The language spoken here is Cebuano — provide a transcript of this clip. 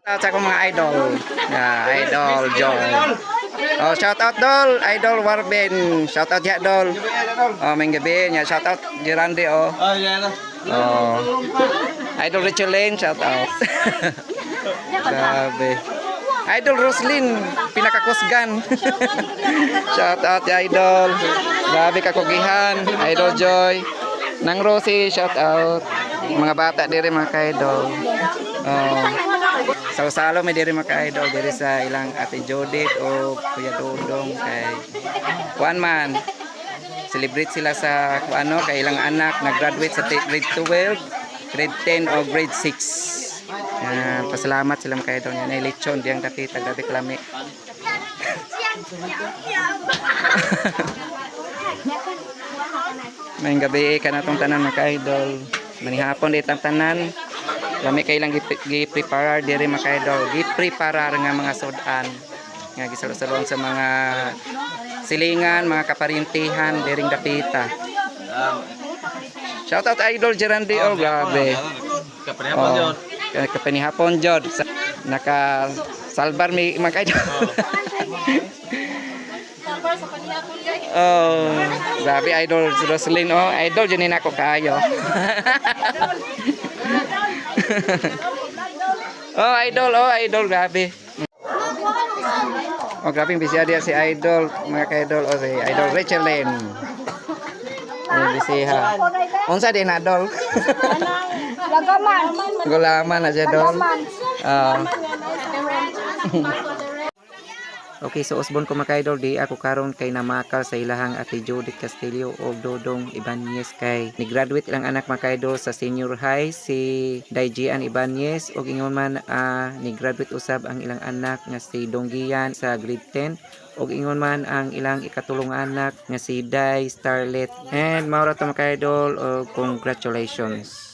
Shout out sa akong mga idol. Yeah, Idol Joy. Oh, shout out, Dol, Idol Warben. Shout out ya, Dol. Oh, may gabi niya. Shout out Gerande, oh. Oh, yan. Oh. Idol Rachel Lane, shout out. Grabe. Idol Roslyn, pinakakusgan. Shout out, Idol. Grabe kakugihan. Idol Joy. Nang Rosie, shout out. Mga bata diri, mga ka-idol. Oh. Salo-salo may diri, mga ka-idol, diri sa ilang Ate Judith o Kuya Dodong kay kuan man celebrate sila sa kung ano kay ilang anak nag-graduate sa grade 12, grade 10 o grade 6. Yan, pasalamat sila, mga ka-idol. Yan ay lechon diyang dapita, grabe kalami. May gabi ka na tong tanan, mga ka-idol. Manihapon di tang tanan. Lami kay lang gi-prepare diri, mga ka-idol. Gi-preparar nga mga sudan nga gisalo-saloon sa mga silingan, mga kaparintihan diring dapita. Shout out, Idol Gerandi, oh, grabe. Kapanihapon Oh, yun. Kapanihapon jod. Naka salbar mi, mga ka-idol. Oh, grabe, Idol Roslyn, oh, idol jud ni nako kaayo. Oh, idol, oh, idol, grabe. Oh, grabe busy diya si Idol, mga ka-idol, oh, si Idol Rachel Lynn. Ay, busy ha. Unsa din na, Idol? Lagaman. Gulaman na siya, Dol. Ah. Okay, so usbon ko, mga idol, di ako karon kay namakal sa ilahang Ate Judith Castillo o Dodong Ibanez kay ni-graduate ilang anak, mga idol, sa senior high, si Daijian Ibanez, ug ingon man ni-graduate usab ang ilang anak nga si Donggian sa grade 10 ug ingon man ang ilang ikatulong anak nga si Dai Starlet. And mao ra to, mga idol, og congratulations.